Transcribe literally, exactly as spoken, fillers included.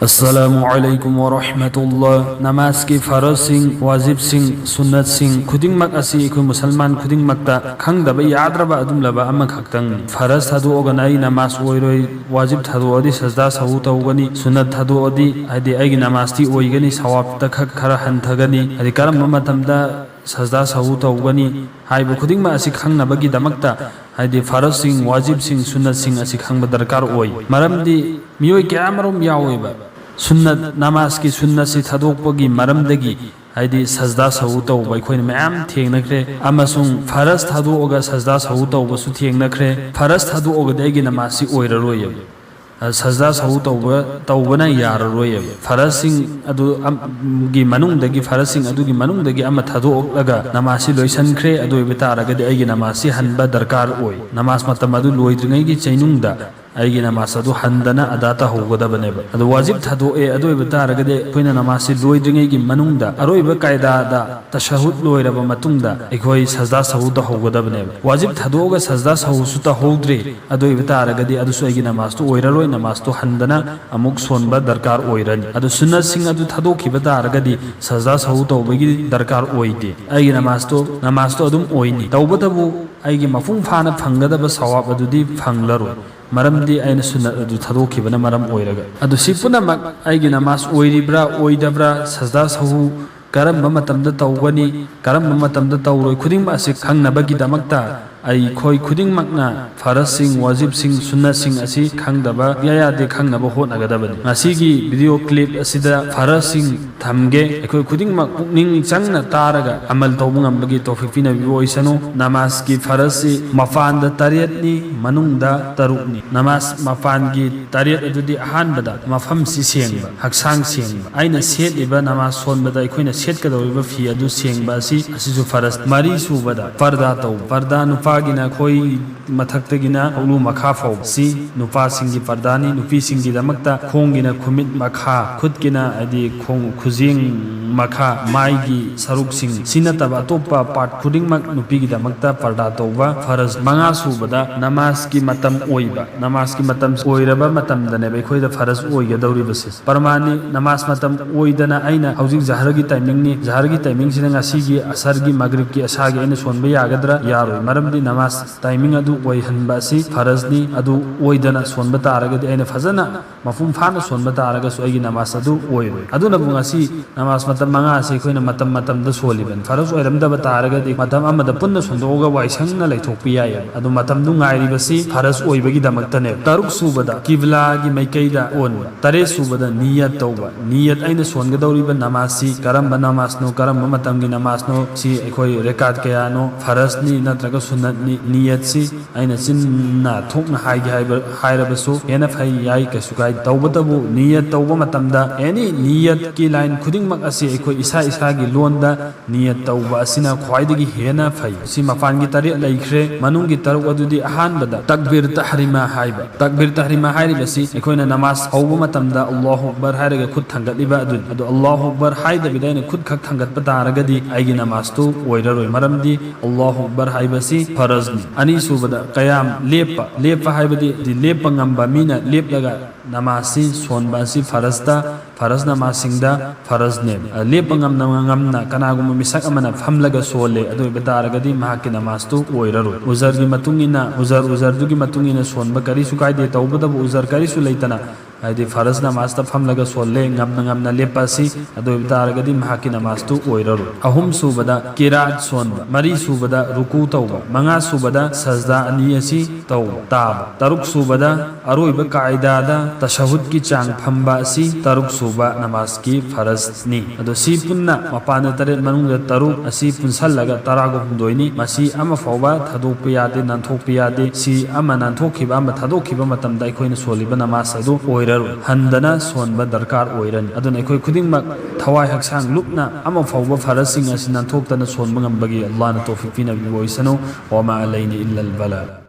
ꯑꯁꯂꯥꯃꯨ ꯑꯂꯥꯏꯀꯨꯝ ꯋꯥꯔꯍꯃꯇꯨꯜꯂꯥ꯫ ꯅꯃꯥꯖꯀꯤ ꯐꯔꯖꯁꯤꯡ, ꯋꯥꯖꯤꯕꯁꯤꯡ, ꯁꯨꯟꯅꯠꯁꯤꯡ ꯈꯨꯗꯤꯡꯃꯛ ꯑꯁꯤ ꯑꯩꯈꯣꯏ ꯃꯨꯁꯜꯃꯥꯟ ꯈꯨꯗꯤꯡꯃꯛꯇ ꯈꯪꯗꯕ ꯌꯥꯗ꯭ꯔꯕ ꯑꯗꯨꯝꯂꯕ ꯑꯃꯈꯛꯇꯪꯅꯤ꯫ ꯐꯔꯖ ꯊꯥꯗꯣꯛꯑꯒꯅ ꯑꯩ ꯅꯃꯥꯖ ꯑꯣꯏꯔꯣꯏ, ꯋꯥꯖꯤꯕ ꯊꯥꯗꯣꯛꯑꯗꯤ ꯁꯖꯗꯥ ꯁꯍꯨ ꯇꯧꯒꯅꯤ, ꯁꯨꯟꯅꯠ ꯊꯥꯗꯣꯛꯑꯗꯤ ꯍꯥꯏꯗꯤ ꯑꯩꯒꯤ ꯅꯃꯥꯖꯇꯤ ꯑꯣꯏꯒꯅꯤ, ꯁꯋꯥꯕꯇ ꯈꯛ ꯈꯔ ꯍꯟꯊꯒꯅꯤ꯫ ꯍꯥꯏꯗꯤ ꯀꯔꯝꯕ ꯃꯇꯝꯗ ꯁꯖꯗꯥ ꯁꯍꯨ ꯇꯧꯒꯅꯤ ꯍꯥꯏꯕ ꯈꯨꯗꯤꯡꯃꯛ ꯑꯁꯤ ꯈꯪꯅꯕꯒꯤꯗꯃꯛꯇ ꯍꯥꯏꯗꯤ ꯐꯔꯖꯁꯤꯡ, ꯋꯥꯖꯤꯕꯁꯤꯡ, ꯁꯨꯟꯅꯠꯁꯤꯡ ꯑꯁꯤ ꯈꯪꯕ ꯗꯔꯀꯥꯔ ꯑꯣꯏ꯫ ꯃꯔꯝꯗꯤ ꯃꯤꯑꯣꯏ ꯀꯌꯥ ꯑꯃꯔꯣꯝ ꯌꯥꯎꯋꯦꯕ꯫ ꯁꯨꯟꯅꯠ, ꯅꯃꯥꯖꯀꯤ ꯁꯨꯟꯅꯠꯁꯤ ꯊꯥꯗꯣꯛꯄꯒꯤ ꯃꯔꯝꯗꯒꯤ ꯍꯥꯏꯗꯤ ꯁꯖꯗꯥ ꯁꯍꯨ ꯇꯧꯕ ꯑꯩꯈꯣꯏꯅ ꯃꯌꯥꯝ ꯊꯦꯡꯅꯈ꯭ꯔꯦ, ꯑꯃꯁꯨꯡ ꯐꯔꯖ ꯊꯥꯗꯣꯛꯑꯒ ꯁꯖꯗꯥ ꯁꯍꯨ ꯇꯧꯕꯁꯨ ꯊꯦꯡꯅꯈ꯭ꯔꯦ꯫ ꯐꯔꯖ ꯊꯥꯗꯣꯛꯑꯒꯗꯤ ꯑꯩꯒꯤ ꯅꯃꯥꯖꯁꯤ ꯑꯣꯏꯔꯔꯣꯏꯌꯦꯕ꯫ ꯁꯖꯗꯥ ꯁꯍꯨ ꯇꯧꯕ, ꯇꯧꯕꯅ ꯌꯥꯔꯔꯣꯏꯌꯦꯕ꯫ ꯐꯔꯖꯁꯤꯡ ꯑꯗꯨ ꯑꯝ-, ꯒꯤ ꯃꯅꯨꯡꯗꯒꯤ, ꯐꯔꯖꯁꯤꯡ ꯑꯗꯨꯒꯤ ꯃꯅꯨꯡꯗꯒꯤ ꯑꯃ ꯊꯥꯗꯣꯛꯂꯒ ꯅꯃꯥꯖꯁꯤ ꯂꯣꯏꯁꯤꯟꯈ꯭ꯔꯦ, ꯑꯗꯨ ꯑꯣꯏꯕ ꯇꯥꯔꯒꯗꯤ ꯑꯩꯒꯤ ꯅꯃꯥꯖꯁꯤ ꯍꯟꯕ ꯗꯔꯀꯥꯔ ꯑꯣꯏ꯫ ꯅꯃꯥꯖ ꯃꯇꯝ ꯑꯗꯨ ꯂꯣꯏꯗ꯭ꯔꯤꯉꯩꯒꯤ ꯆꯩꯅꯨꯡꯗ ꯑꯩꯒꯤ ꯅꯃꯥꯖ ꯑꯗꯨ ꯍꯟꯗꯅ ꯑꯗꯥ ꯇꯧꯍꯧꯒꯗꯕꯅꯦꯕ꯫ ꯑꯗꯣ ꯋꯥꯖꯤꯕ ꯊꯥꯗꯣꯛꯑꯦ, ꯑꯗꯨ ꯑꯣꯏꯕ ꯇꯥꯔꯒꯗꯤ ꯑꯩꯈꯣꯏꯅ ꯅꯃꯥꯖꯁꯤ ꯂꯣꯏꯗ꯭ꯔꯤꯉꯩꯒꯤ ꯃꯅꯨꯡꯗ ꯑꯔꯣꯏꯕ ꯀꯥꯏꯗꯥꯗ ꯇꯁꯍꯨꯗ ꯂꯣꯏꯔꯕ ꯃꯇꯨꯡꯗ ꯑꯩꯈꯣꯏ ꯁꯖꯗꯥ ꯁꯍꯨ ꯇꯧꯍꯧꯒꯗꯕꯅꯦꯕ꯫ ꯋꯥꯖꯤꯕ ꯊꯥꯗꯣꯛꯑꯒ ꯁꯖꯗꯥ ꯁꯍꯨꯁꯨ ꯇꯧꯍꯧꯗ꯭ꯔꯦ, ꯑꯗꯨ ꯑꯣꯏꯕ ꯇꯥꯔꯒꯗꯤ ꯑꯗꯨꯁꯨ ꯑꯩꯒꯤ ꯅꯃꯥꯖꯇꯨ ꯑꯣꯏꯔꯔꯣꯏ, ꯅꯃꯥꯖꯇꯨ ꯍꯟꯗꯅ ꯑꯃꯨꯛ ꯁꯣꯟꯕ ꯗꯔꯀꯥꯔ ꯑꯣꯏꯔꯅꯤ꯫ ꯑꯗꯨ ꯁꯨꯟꯅꯠꯁꯤꯡ ꯑꯗꯨ ꯊꯥꯗꯣꯛꯈꯤꯕ ꯇꯥꯔꯒꯗꯤ ꯁꯖꯗꯥ ꯁꯍꯨ ꯇꯧꯕꯒꯤ ꯗꯔꯀꯥꯔ ꯑꯣꯏꯗꯦ꯫ ꯑꯩꯒꯤ ꯅꯃꯥꯖꯇꯨ, ꯅꯃꯥꯖꯇꯨ ꯑꯗꯨꯝ ꯑꯣꯏꯅꯤ꯫ ꯇꯧꯕꯇꯕꯨ ꯑꯩꯒꯤ ꯃꯄꯨꯡ ꯐꯥꯅ ꯐꯪꯒꯗꯕ ꯁꯋꯥꯕ ꯑꯗꯨꯗꯤ ꯐꯪꯂꯔꯣꯏ, ꯃꯔꯝꯗꯤ ꯑꯩꯅ ꯁꯨꯟꯅꯠ ꯑꯗꯨ ꯊꯥꯗꯣꯛꯈꯤꯕꯅ ꯃꯔꯝ ꯑꯣꯏꯔꯒ꯫ ꯑꯗꯨ ꯁꯤ ꯄꯨꯝꯅꯃꯛ ꯑꯩꯒꯤ ꯅꯃꯥꯖ ꯑꯣꯏꯔꯤꯕ꯭ꯔꯥ ꯑꯣꯏꯗꯕ꯭ꯔꯥ, ꯁꯖꯗꯥ ꯁꯍꯨ ꯀꯔꯝꯕ ꯃꯇꯝꯗ ꯇꯧꯒꯅꯤ, ꯀꯔꯝꯕ ꯃꯇꯝꯗ ꯇꯧꯔꯣꯏ ꯈꯨꯗꯤꯡꯃꯛ ꯑꯁꯤ ꯈꯪꯅꯕꯒꯤꯗꯃꯛꯇ ꯑꯩꯈꯣꯏ ꯈꯨꯗꯤꯡꯃꯛꯅ ꯐꯔꯖꯁꯤꯡ, ꯋꯥꯖꯤꯕꯁꯤꯡ, ꯁꯨꯟꯅꯠꯁꯤꯡ ꯑꯁꯤ ꯈꯪꯗꯕ ꯌꯥ ꯌꯥꯗꯦ, ꯈꯪꯅꯕ ꯍꯣꯠꯅꯒꯗꯕꯅꯤ꯫ ꯉꯁꯤꯒꯤ ꯚꯤꯗꯤꯑꯣ ꯀ꯭ꯂꯤꯞ ꯑꯁꯤꯗ ꯐꯔꯖꯁꯤꯡ ꯊꯝꯒꯦ꯫ ꯑꯩꯈꯣꯏ ꯈꯨꯗꯤꯡꯃꯛ ꯄꯨꯛꯅꯤꯡ ꯆꯪꯅ ꯇꯥꯔꯒ ꯑꯃꯜ ꯇꯧꯕ ꯉꯝꯕꯒꯤ ꯇꯧꯐꯤꯛ ꯄꯤꯅꯕꯤꯕ ꯑꯣꯏꯁꯅꯨ꯫ ꯅꯃꯥꯖꯀꯤ ꯐꯔꯖꯁꯤ ꯃꯄꯥꯟꯗ ꯇꯔꯦꯠꯅꯤ, ꯃꯅꯨꯡꯗ ꯇꯔꯨꯛꯅꯤ꯫ ꯅꯃꯥꯖ ꯃꯄꯥꯟꯒꯤ ꯇꯔꯦꯠ ꯑꯗꯨꯗꯤ ꯑꯍꯥꯟꯕꯗ ꯃꯐꯝꯁꯤ ꯁꯦꯡꯕ, ꯍꯛꯆꯥꯡ ꯁꯦꯡꯕ꯫ ꯑꯩꯅ ꯁꯦꯠꯂꯤꯕ, ꯅꯃꯥꯖ ꯁꯣꯟꯕꯗ ꯑꯩꯈꯣꯏꯅ ꯁꯦꯠꯀꯗꯧꯔꯤꯕ ꯐꯤ ꯑꯗꯨ ꯁꯦꯡꯕ ꯑꯁꯤ, ꯑꯁꯤꯁꯨ ꯐꯔꯖ꯫ ꯃꯔꯤ ꯁꯨꯕꯗ ꯄꯔꯗꯥ ꯇꯧꯕ꯫ ꯄꯔꯗꯥ ꯅꯨꯄꯥ ꯅꯨꯄꯥꯒꯤꯅ ꯈꯣꯏ ꯃꯊꯛꯇꯒꯤꯅ ꯀꯣꯛꯂꯨ ꯃꯈꯥ ꯐꯥꯎꯕ꯫ ꯁꯤ ꯅꯨꯄꯥꯁꯤꯡꯒꯤ ꯄꯔꯗꯥꯅꯤ꯫ ꯅꯨꯄꯤꯁꯤꯡꯒꯤꯗꯃꯛꯇ ꯈꯣꯡꯒꯤꯅ ꯈꯨꯃꯤꯠ ꯃꯈꯥ, ꯈꯨꯠꯀꯤꯅ, ꯍꯥꯏꯗꯤ, ꯈꯣꯡ ꯈꯨꯖꯦꯡ ꯃꯈꯥ, ꯃꯥꯏꯒꯤ ꯁꯔꯨꯛꯁꯤꯡ꯫ ꯁꯤ ꯅꯠꯇꯕ ꯑꯇꯣꯞꯄ ꯄꯥꯔꯠ ꯈꯨꯗꯤꯡꯃꯛ ꯅꯨꯄꯤꯒꯤꯗꯃꯛꯇ ꯄꯔꯗꯥ ꯇꯧꯕ ꯐꯔꯖ꯫ ꯃꯉꯥ ꯁꯨꯕꯗ ꯅꯃꯥꯖꯀꯤ ꯃꯇꯝ ꯑꯣꯏꯕ꯫ ꯅꯃꯥꯖꯀꯤ ꯃꯇꯝ ꯑꯣꯏꯔꯕ ꯃꯇꯝꯗꯅꯦꯕ ꯑꯩꯈꯣꯏꯗ ꯐꯔꯖ ꯑꯣꯏꯒꯗꯧꯔꯤꯕꯁꯦ꯫ ꯄꯔꯃꯥꯟꯅꯤ, ꯅꯃꯥꯖ ꯃꯇꯝ ꯑꯣꯏꯗꯅ ꯑꯩꯅ ꯍꯧꯖꯤꯛ ꯖꯍꯔꯒꯤ ꯇꯥꯏꯃꯤꯡꯅꯤ, ꯖꯍꯔꯒꯤ ꯇꯥꯏꯃꯤꯡꯁꯤꯗ ꯉꯁꯤꯒꯤ ꯑꯁꯔꯒꯤ, ꯃꯒ꯭ꯔꯤꯕꯀꯤ, ꯑꯁꯥꯒꯤ ꯑꯩꯅ ꯁꯣꯟꯕ ꯌꯥꯒꯗ꯭ꯔꯥ? ꯌꯥꯔꯣꯏ꯫ ꯃꯔꯝꯗꯤ ꯅꯃꯥꯖ ꯇꯥꯏꯃꯤꯡ ꯑꯗꯨ ꯑꯣꯏꯍꯟꯕ ꯑꯁꯤ ꯐꯔꯖꯅꯤ꯫ ꯑꯗꯨ ꯑꯣꯏꯗꯅ ꯁꯣꯟꯕ ꯇꯥꯔꯒꯗꯤ, ꯑꯩꯅ ꯐꯖꯅ ꯃꯄꯨꯡ ꯐꯥꯅ ꯁꯣꯟꯕ ꯇꯥꯔꯒꯁꯨ, ꯑꯩꯒꯤ ꯅꯃꯥꯖ ꯑꯗꯨ ꯑꯣꯏꯔꯣꯏ꯫ ꯑꯗꯨꯅꯕꯨ ꯉꯁꯤ ꯅꯃꯥꯖ ꯃꯇꯝ ꯃꯉꯥ ꯑꯁꯤ ꯑꯩꯈꯣꯏꯅ ꯃꯇꯝ ꯃꯇꯝꯗ ꯁꯣꯜꯂꯤꯕꯅꯤ꯫ ꯐꯔꯖ ꯑꯣꯏꯔꯝꯗꯕ ꯇꯥꯔꯒꯗꯤ, ꯃꯇꯝ ꯑꯃꯗ ꯄꯨꯟꯅ ꯁꯣꯟꯗꯣꯛꯑꯒ ꯋꯥꯏꯁꯪꯅ ꯂꯩꯊꯣꯛꯄ ꯌꯥꯏꯌꯦꯕ꯫ ꯑꯗꯨ ꯃꯇꯝꯗꯨ ꯉꯥꯏꯔꯤꯕꯁꯤ ꯐꯔꯖ ꯑꯣꯏꯕꯒꯤꯗꯃꯛꯇꯅꯦꯕ꯫ ꯇꯔꯨꯛ ꯁꯨꯕꯗ ꯀꯤꯕ꯭ꯂꯥꯒꯤ ꯃꯥꯏꯀꯩꯗ ꯑꯣꯟꯕ꯫ ꯇꯔꯦꯠ ꯁꯨꯕꯗ ꯅꯤꯌꯠ ꯇꯧꯕ꯫ ꯅꯤꯌꯠ, ꯑꯩꯅ ꯁꯣꯟꯒꯗꯧꯔꯤꯕ ꯅꯃꯥꯖꯁꯤ ꯀꯔꯝꯕ ꯅꯃꯥꯖꯅꯣ, ꯀꯔꯝꯕ ꯃꯇꯝꯒꯤ ꯅꯃꯥꯖꯅꯣ, ꯁꯤ ꯑꯩꯈꯣꯏ ꯔꯦꯀꯥꯠ ꯀꯌꯥꯅꯣ, ꯐꯔꯖꯅꯤ ꯅꯠꯇ꯭ꯔꯒ ꯁꯨꯟꯅꯠꯅꯤ? ꯅꯤꯌꯠꯁꯤ ꯑꯩꯅ ꯆꯤꯟꯅ ꯊꯣꯛꯅ ꯍꯥꯏꯒꯦ ꯍꯥꯏꯕ, ꯍꯥꯏꯔꯕꯁꯨ ꯍꯦꯟꯅ ꯐꯩ, ꯌꯥꯏ, ꯀꯩꯁꯨ ꯀꯥꯏꯗꯦ꯫ ꯇꯧꯕꯇꯕꯨ ꯅꯤꯌꯠ ꯇꯧꯕ ꯃꯇꯝꯗ, ꯑꯦꯅꯤ ꯅꯤꯌꯠꯀꯤ ꯂꯥꯏꯟ ꯈꯨꯗꯤꯡꯃꯛ ꯑꯁꯤ ꯑꯩꯈꯣꯏ ꯏꯁꯥ ꯏꯁꯥꯒꯤ ꯂꯣꯟꯗ ꯅꯤꯌꯠ ꯇꯧꯕ ꯑꯁꯤꯅ ꯈ꯭ꯋꯥꯏꯗꯒꯤ ꯍꯦꯟꯅ ꯐꯩ꯫ ꯁꯤ ꯃꯄꯥꯟꯒꯤ ꯇꯔꯦꯠ ꯂꯩꯈ꯭ꯔꯦ꯫ ꯃꯅꯨꯡꯒꯤ ꯇꯔꯨꯛ ꯑꯗꯨꯗꯤ, ꯑꯍꯥꯟꯕꯗ ꯇꯛꯕꯤꯔ ꯇꯍꯔꯤꯃꯥ ꯍꯥꯏꯕ꯫ ꯇꯛꯕꯤꯔ ꯇꯍꯔꯤꯃꯥ ꯍꯥꯏꯔꯤꯕꯁꯤ ꯑꯩꯈꯣꯏꯅ ꯅꯃꯥꯖ ꯍꯧꯕ ꯃꯇꯝꯗ ꯑꯜꯂꯥꯍꯨ ꯑꯛꯕꯔ ꯍꯥꯏꯔꯒ ꯈꯨꯠ ꯊꯥꯡꯒꯠꯂꯤꯕ ꯑꯗꯨꯅꯤ꯫ ꯑꯗꯣ ꯑꯜꯂꯥꯍꯨ ꯑꯛꯕꯔ ꯍꯥꯏꯗꯕꯤꯗ ꯑꯩꯅ ꯈꯨꯠ ꯈꯛ ꯊꯥꯡꯒꯠꯄ ꯇꯥꯔꯒꯗꯤ, ꯑꯩꯒꯤ ꯅꯃꯥꯖꯇꯨ ꯑꯣꯏꯔꯔꯣꯏ꯫ ꯃꯔꯝꯗꯤ ꯑꯜꯂꯥꯍꯨ ꯑꯛꯕꯔ ꯍꯥꯏꯕꯁꯤ ꯐꯔꯖꯅꯤ꯫ ꯑꯅꯤꯁꯨꯕꯗ ꯀꯌꯥꯝ, ꯂꯦꯞꯄ꯫ ꯂꯦꯞꯄ ꯍꯥꯏꯕꯗꯤ ꯂꯦꯞꯄ ꯉꯝꯕ ꯃꯤꯅ ꯂꯦꯞꯂꯒ ꯅꯃꯥꯖꯁꯤ ꯁꯣꯟꯕ ꯑꯁꯤ ꯐꯔꯖꯇ, ꯐꯔꯖ ꯅꯃꯥꯖꯁꯤꯡꯗ ꯐꯔꯖꯅꯦꯕ꯫ ꯂꯦꯞꯄ ꯉꯝꯅ ꯉꯝꯅ ꯀꯅꯥꯒꯨꯝꯕ ꯃꯤꯁꯛ ꯑꯃꯅ ꯐꯝꯂꯒ ꯁꯣꯜꯂꯦ, ꯑꯗꯨ ꯑꯣꯏꯕ ꯇꯥꯔꯒꯗꯤ ꯃꯍꯥꯛꯀꯤ ꯅꯃꯥꯖꯇꯨ ꯑꯣꯏꯔꯔꯣꯏ꯫ ꯎꯖꯔꯒꯤ ꯃꯇꯨꯡ ꯏꯟꯅ, ꯎꯖꯔ, ꯎꯖꯔꯗꯨꯒꯤ ꯃꯇꯨꯡ ꯏꯟꯅ ꯁꯣꯟꯕ ꯀꯔꯤꯁꯨ ꯀꯥꯏꯗꯦ꯫ ꯇꯧꯕꯇꯕꯨ ꯎꯖꯔ ꯀꯔꯤꯁꯨ ꯂꯩꯇꯅ, ꯍꯥꯏꯗꯤ ꯐꯔꯖ ꯅꯃꯥꯖꯇ ꯐꯝꯂꯒ ꯁꯣꯜꯂꯦ, ꯉꯝꯅ ꯉꯝꯅ ꯂꯦꯞꯄ ꯑꯁꯤ, ꯑꯗꯨ ꯑꯣꯏꯕ ꯇꯥꯔꯒꯗꯤ ꯃꯍꯥꯛꯀꯤ ꯅꯃꯥꯖꯇꯨ ꯑꯣꯏꯔꯔꯣꯏ꯫ ꯑꯍꯨꯝ ꯁꯨꯕꯗ ꯀꯤꯔꯥꯠ ꯁꯣꯟꯕ, ꯃꯔꯤ ꯁꯨꯕꯗ ꯔꯨꯀꯨ ꯇꯧꯕ, ꯃꯉꯥ ꯁꯨꯕꯗ ꯁꯖꯗꯥ ꯑꯅꯤ ꯑꯁꯤ ꯇꯧꯕ, ꯇꯥꯕ, ꯇꯔꯨꯛ ꯁꯨꯕꯗ ꯑꯔꯣꯏꯕ ꯀꯥꯏꯗꯥꯗ ꯇꯁꯍꯨꯗꯀꯤ ꯆꯥꯡ ꯐꯝꯕ ꯑꯁꯤ ꯇꯔꯨꯛ ꯁꯨꯕ ꯅꯃꯥꯖꯀꯤ ꯐꯔꯖꯅꯤ꯫ ꯑꯗꯣ ꯁꯤ ꯄꯨꯟꯅ ꯃꯄꯥꯟꯗ ꯇꯔꯦꯠ, ꯃꯅꯨꯡꯗ ꯇꯔꯨꯛ ꯑꯁꯤ ꯄꯨꯟꯁꯜꯂꯒ ꯇꯔꯥꯒ ꯍꯨꯝꯗꯣꯏꯅꯤ꯫ ꯃꯁꯤ ꯑꯃ ꯐꯥꯎꯕ ꯊꯥꯗꯣꯛꯄ ꯌꯥꯗꯦ, ꯅꯥꯟꯊꯣꯛꯄ ꯌꯥꯗꯦ꯫ ꯁꯤ ꯑꯃ ꯅꯥꯟꯊꯣꯛꯈꯤꯕ, ꯑꯃ ꯊꯥꯗꯣꯛꯈꯤꯕ ꯃꯇꯝꯗ ꯑꯩꯈꯣꯏꯅ ꯁꯣꯜꯂꯤꯕ ꯅꯃꯥꯖ ꯑꯗꯨ ꯑꯣꯏꯔ ꯍꯟꯗꯅ ꯁꯣꯟꯕ ꯗꯔꯀꯥꯔ ꯑꯣꯏꯔꯅꯤ꯫ ꯑꯗꯨꯅ ꯑꯩꯈꯣꯏ ꯈꯨꯗꯤꯡꯃꯛ ꯊꯋꯥꯏ ꯍꯛꯆꯥꯡ ꯂꯨꯞꯅ ꯑꯃ ꯐꯥꯎꯕ ꯐꯔꯁꯁꯤꯡ ꯑꯁꯤ ꯅꯥꯟꯊꯣꯛꯇꯅ ꯁꯣꯟꯕ ꯉꯝꯕꯒꯤ ꯑꯜꯂꯥꯍꯅ ꯇꯧꯐꯤꯛ ꯄꯤꯅꯕꯤꯕ ꯑꯣꯏꯁꯅꯨ꯫ وما علينا إلا البلاغ.